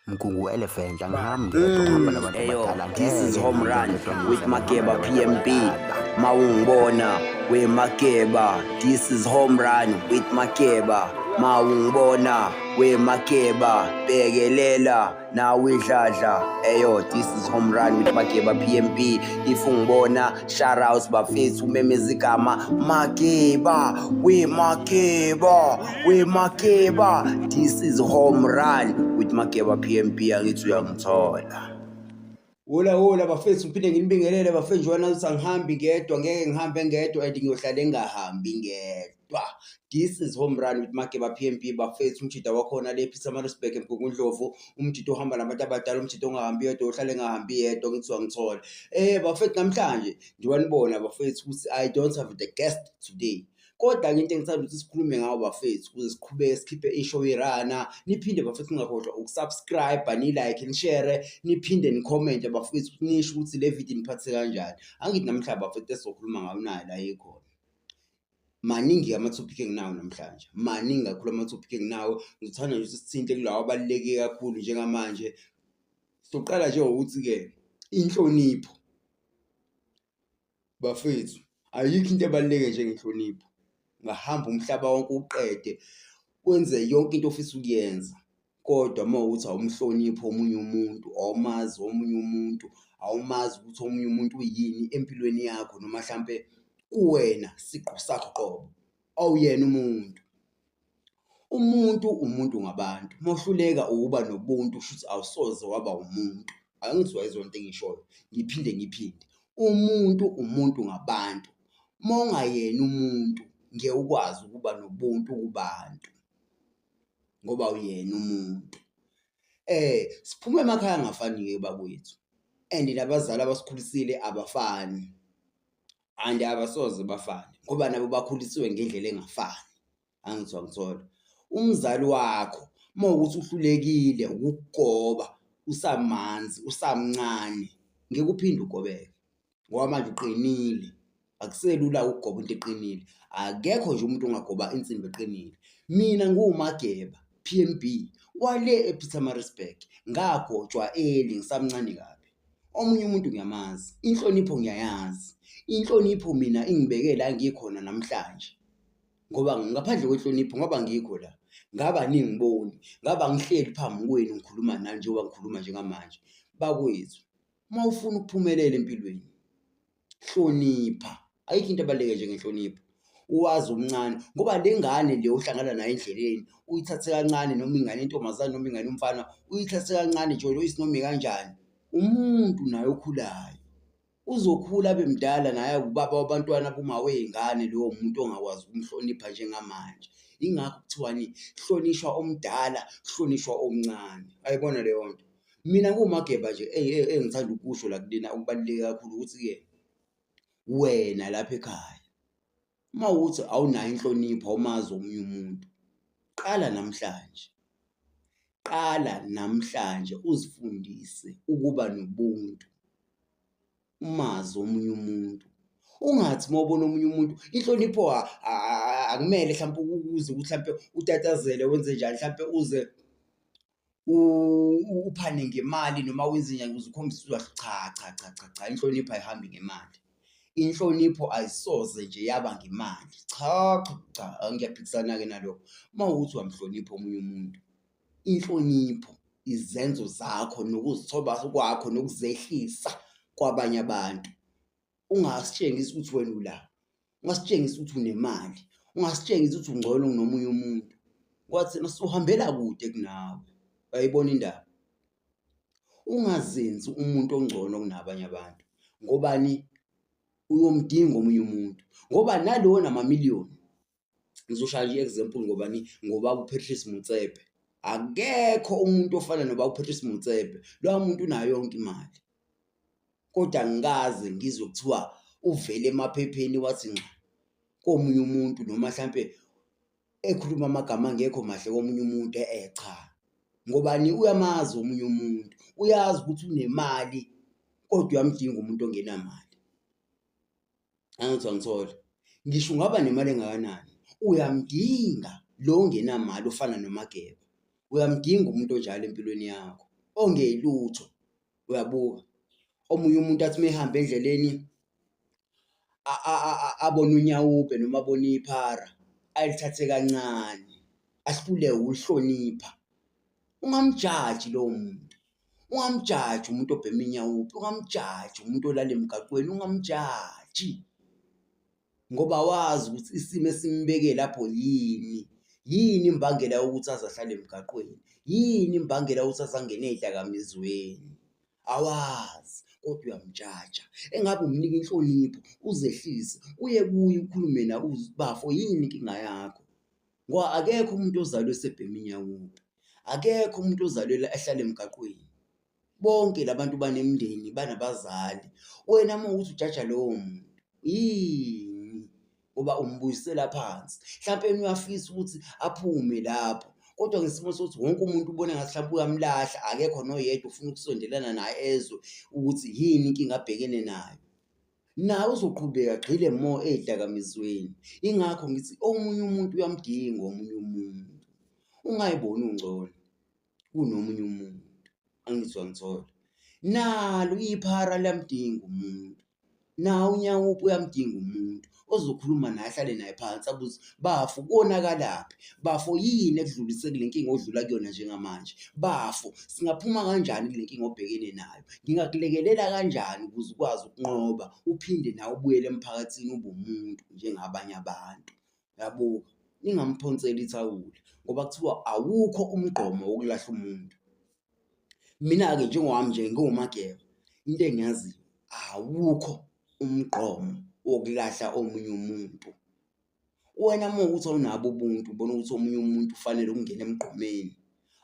Mgungu elephant angihambi ngedwa ngihamba nabantu Eyo, abadala. This is Ngeke Home ngihambe Run ngedwa with ngizama Mageba ngihamba nabantu PMB. abadala. Mawungibona we Mageba. This is Home Run with Mageba. Mawungibona we Mageba. Bekelela nawe idladla. Eyo, this is Home Run with Mageba PMB. If ungibona, shout out bafethu umemeza igama Mageba we Mageba we Mageba. This is Home Run with Mageba PMB. Angithi uyangithola. Wola wola bafethu, ngiphinde nginibingelele bafethu. Njengoba nathi angihambi ngedwa, ngeke ngihambe ngedwa and ngiyohlale ngingahambi ngedwa. This is Home Run with Mageba PMB bafethu, umjida wakhona le Pietermaritzburg eMgungundlovu, umjida ohamba nabantu abadala, umjida ongahambi yedwa, ohlale engahambi yedwa, ngithi uyangithola. Bafethu, namhlanje njengoba nibona bafethu ukuthi I don't have the guest today. Kodwa-ke into engithanda ukuthi sikhulume ngayo bafethu ukuze siqhubeke sikhiphe i-show irana, niphinde bafethu ningakhohlwa ukusubscribe, ni-like, ni-share, niphinde ni-comment bafethu, nisho ukuthi le video niphathe kanjani. Angithi namhlanje bafethu esizokhuluma ngayo nayo la ikhona. Maningi ama-topic enginawo namhlanje, maningi kakhulu ama-topic enginawo. Ngithanda nje ukuthi sithinte kulawa abaluleke kakhulu njengamanje. Soqala nje ngokuthi-ke inhlonipho bafethu, ayikho into ebaluleke njengenhlonipho. Ungahamba umhlaba wonke uwuqede, wenze yonke into ofisa ukuyenza, kodwa uma kuwukuthi awumhloniphi omunye umuntu, awumazi omunye umuntu, awumazi ukuthi omunye umuntu uyini empilweni yakho noma hlampe kuwena siqu sakho qobo, awuyena umuntu. Umuntu umuntu ngabantu, uma uhluleka ukuba nobuntu kushuthi awusoze waba umuntu. Angithi uyayizwa lento engiyishoyo, ngiphinde ngiphinde. Umuntu umuntu ngabantu, uma ungayena umuntu ngeke ukwazi ukuba nobuntu kubantu ngoba awuyena umuntu. Siphuma emakhaya angafani-ke bakwethu and nabazali abasikhulisile abafani and abasoze bafane ngoba nabo bakhulisiwe ngendlela engafani. Angithi uyangithola? Umzali wakho uma kuwukuthi uhlulekile ukukugoba usamanzi, usamncane, ngeke uphinde ugobeke ngoba manje uqinile. Akuselula ukugoba into eqinile. Akekho nje umuntu ongagoba insimbi eqinile. Mina ngiwuMageba PMB wale ePietermaritzburg, ngagotshwa early ngisamncane kabi. Omunye umuntu ngiyamazi, inhlonipho ngiyayazi. Inhlonipho mina ingibeke la ngikhona namhlanje ngoba ngaphandle kwenhlonipho ngoba angikho la. Ngabe aningiboni, ngabe angihleli phambi kwenu ngikhuluma nani njengoba ngikhuluma njengamanje. Bakwethu, uma ufuna ukuphumelela empilweni, hlonipha. Ayikho into ebaluleke njengenhlonipho. Uwazi umncane ngoba le ngane le ohlangana nayo endleleni uyithathe kancane, noma ingane yentombazane noma ingane yomfana, uyithathe kancane nje uyisi noma ikanjani. Umuntu naye okhulayo uzokhula abe mdala naye ubaba wabantwana kuma wey'ngane lowo muntu ongakwazi ukumhlonipha njengamanje. Yingakho kuthiwani, hlonishwa omdala, hlonishwa omncane. Ayibona leyo nto. Mina kuwuMageba nje engithanda ukusho la kulena okubaluleke kakhulu ukuthi-ke wena lapha ekhaya uma kuwukuthi awunayo inhlonipho, awumazi omunye umuntu, qala namhlanje, qala namhlanje uzifundise ukuba nobuntu, umazi omunye umuntu. Ungathi uma ubona omunye umuntu, inhlonipho akumele hlampe ukuze ukuthi hlampe utatazele wenze njani, hlampe uze uphane ngemali noma wenze njani ukuze ukhombise ukuthi cha cha cha cha cha, inhlonipho ayihambi ngemali. Inhlonipho ayisoze nje yaba ngemali, cha cha cha, ngiyaphikisana-ke nalokho. Uma kuwukuthi uyamhlonipha omunye umuntu, inhlonipho, izenzo zakho nokuzithoba kwakho nokuzehlisa kwabanye abantu, ungasitshengisi ukuthi wena ula, ungasitshengisi ukuthi unemali, ungasitshengisi ukuthi ungcono kunomunye umuntu, ngoba thina sizohambela kude kunawe. Uyayibona indaba? Ungazenzi umuntu ongcono kunabanye abantu ngobani? Uyomdinga omunye umuntu ngoba nalo onamamiliyoni, ngizoshaya nje i-example ngobani? Ngobaba uPatrice Motsepe. Akekho umuntu ofana nobaba uPatrice Motsepe, loya muntu unayo yonke imali kodwa angikaze ngizwe kuthiwa uvele emaphepheni wathi nxa komunye umuntu noma hlampe ekhuluma amagama angekho mahle komunye umuntu, e-e cha. Ngobani? Uyamazi omunye umuntu, uyazi ukuthi unemali kodwa uyamdinga umuntu ongenamali. Angithi angithola, ngisho ungaba nemali engakanani, uyamdinga lo ongenamali ofana noMageba, uyamdinga umuntu onjalo empilweni yakho. ongelutho uyabuka. Omunye umuntu athi uma ehamba endleleni abone unyawupe noma abone iphara alithathe kancane ahluleke ukulihlonipha. Ungamjaji lowo muntu, ungamjaji umuntu obhema inyawupe, ungamjaji umuntu olala emgaqweni, ungamjaji ngoba awazi ukuthi isimo esimbeke lapho yini. Yini imbangela yokuthi aze ahlale emgaqweni? Yini imbangela yokuthi aze angene ey'dakamizweni? Awazi kodwa uyamjaja. Engabe umnika inhlonipho, uzehlise, uye kuye ukhulume naye ubuze ukuthi bafo yini inkinga yakho? Ngoba akekho umuntu ozalwe esebhema inyawupe, akekho umuntu ozalwe ehlala emgaqweni. Bonke la bantu banemindeni, banabazali. Wena uma kuwukuthi ujaja lowo muntu, yini ngoba umbuyisela phansi. Hlampe yena uyafisa ukuthi aphume lapho kodwa ngesimo sokuthi wonke umuntu ubona ngathi hlampe uyamlahla, akekho noyedwa ofuna ukusondelana naye ezwe ukuthi yini inkinga abhekene nayo. Naye uzoqhubeka agxile more ey'dakamizweni. Yingakho ngithi omunye umuntu uyamdinga omunye umuntu. Ungay'boni ungcono kunomunye umuntu, angithi uyangithola? Nalo iphara liyamdinga umuntu, nawo unyawupe uyamdinga umuntu ozokhuluma naye ahlale naye phansi abuze, bafo konakalaphi? Bafo yini ekudlulise kule nkinga odlula kuyona njengamanje? Bafo singaphuma kanjani kule nkinga obhekene nayo? Ngingakulekelela kanjani ukuze ukwazi ukunqoba uphinde nawe ubuyele emphakathini ube umuntu njengabanye abantu? Uyabuka? Ningamphonseli ithawula ngoba kuthiwa awukho umgqomo wokulahla umuntu. Mina-ke njengowami nje ngiwuMageba, into engiyaziyo awukho umgqomo wokulahla omunye umuntu. Wena uma kuwukuthi awunabo ubuntu ubona ukuthi omunye umuntu ufanele ukungena emgqomeni,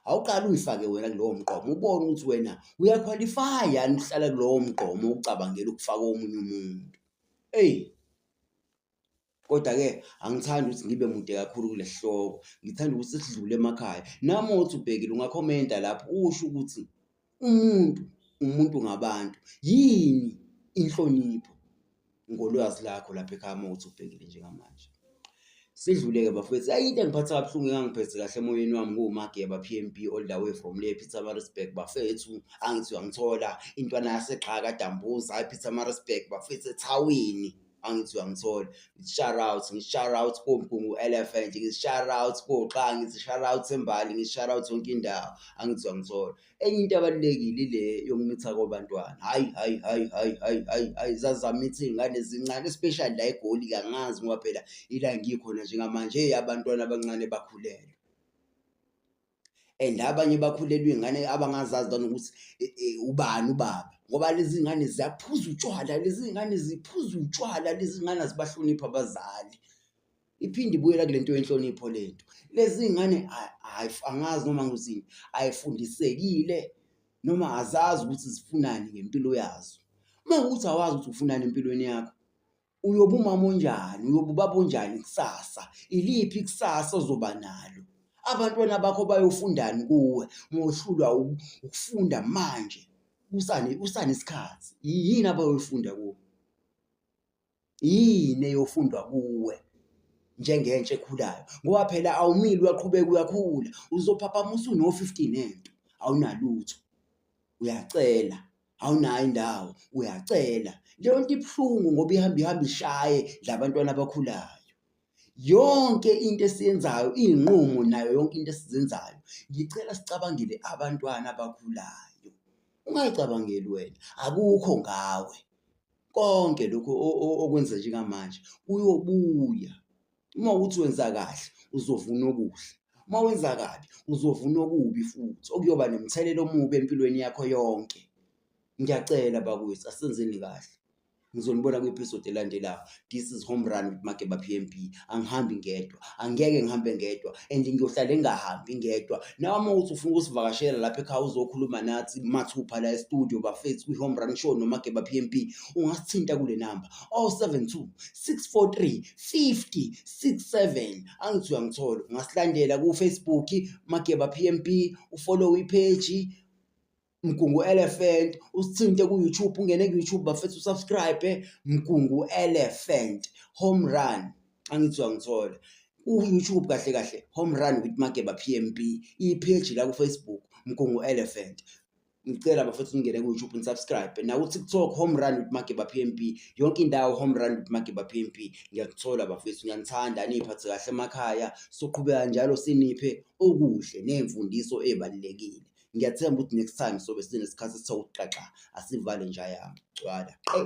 awuqale uy'fake wena kulowo mgqomo ubone ukuthi wena uyakhwalifaya yini ukuhlala kulowo mgqomo owucabangela ukufaka omunye umuntu. Eyi, kodwa-ke angithandi ukuthi ngibe mude kakhulu kule sihloko, ngithanda ukuthi sidlule emakhaya. Nami uma kuwukuthi ubhekile ungakhomenta lapho usho ukuthi umuntu umuntu ngabantu, yini inhlonipho ngolwazi lakho lapha ekhaya uma kuwukuthi ubhekile njengamanje. Sidlule-ke bafowethu, hhayi into engiphatha kabuhlungu engangiphethe kahle emoyeni wami kuwuMageba P_M_B all the way from le Pietermaritzburg bafethu, angithi uyangithola intwana yaseGxaka Dambuza, ePietermaritzburg bafethu ethawini. Angithi uyangithola, ngithi shout out, ngithi shout out koMgungu Elephant, ngithi shout out koXha, ngithi shout out eMbali, ngithi shout out yonke indawo, angithi uyangithola. Enye into ebalulekile ile yokumitha kwabantwana, hhayi hhayi hhayi hhayi hhayi hhayi hhayi zaze zamitha iy'ngane ezincane especially la eGoli-ke angazi ngoba phela ila engikhona njengamanje, hheyi abantwana abancane bakhulelwe. And abanye bakhulelwe iy'ngane abangazazi nanokuthi ubani ubaba ngoba lezi ngane ziyaphuza utshwala, lezi ngane ziphuza utshwala, lezi ngane azibahloniphi abazali. Iphinde ibuyela kule nto yenhlonipho le nto. Lezi ngane angazi noma ngizini, ayifundisekile noma azazi ukuthi zifunani ngempilo yazo. Uma kuwukuthi awazi ukuthi ufunani empilweni yakho, uyobe umama onjani, uyobe ubaba onjani kusasa, iliphi ikusasa ozoba nalo? Abantwana bakho bayofundani kuwe uma uhlulwa ukufunda manje kusanesikhathi, yini abayoyifunda kuwe? Yini eyofundwa kuwe njengentsha ekhulayo? Ngoba phela awumile uyaqhubeka uyakhula, uzophaphama usuno-fifty nento awunalutho, uyacela, awunayo indawo, uyacela. Leyo nto ibuhlungu ngoba ihamba ihambe ishaye la bantwana abakhulayo. Yonke into esiyenzayo iy'nqumo nayo yonke into esizenzayo, ngicela sicabangele abantwana abakhulayo. Ungay'cabangeli wena, akukho ngawe. Konke lokhu okwenza njengamanje kuyobuya. Uma kuwukuthi wenza kahle uzovuna okuhle, uma wenza kabi uzovuna okubi futhi okuyoba nomthelela omubi empilweni yakho yonke. Ngiyacela bakwethu asenzeni kahle. Ngizonibona kwi-episode elandelayo. This is Home Run with Mageba P_M_B. Angihambi ngedwa, angeke ngihambe ngedwa and ngiyohlale ngingahambi ngedwa. Nawe uma kuwukuthi ufuna ukusivakashela lapha ekhaya uzokhuluma nathi mathupha la e-studio bafethu kwi-Home Run Show noMageba P_M_B, ungasithinta kule namba 072 643 50 67. Angithi uyangithola, ungasilandela ku-Facebook Mageba P_M_B, ufollow i-page Mgungu Elephant, usithinte ku-YouTube, ungene ku-YouTube bafethu usubscribe Mgungu Elephant Home Run. Angithi uyangithola ku-YouTube kahle kahle Home Run with Mageba P_M_B, ipheji la ku-Facebook Mgungu Elephant. Ngicela bafethu ningene ku-YouTube ni-subscribe naku-TikTok Home Run with Mageba PMB, yonke indawo Home Run with Mageba PMB. Ngiyakuthola bafethu, ngiyanithanda, niy'phathe kahle emakhaya. Soqhubeka njalo siniphe okuhle ney'mfundiso ey'balulekile. Ngiyathemba ukuthi next time sobe sinesikhathi esithe ukuthi xaxa. Asivale nja yami, gcwala qe.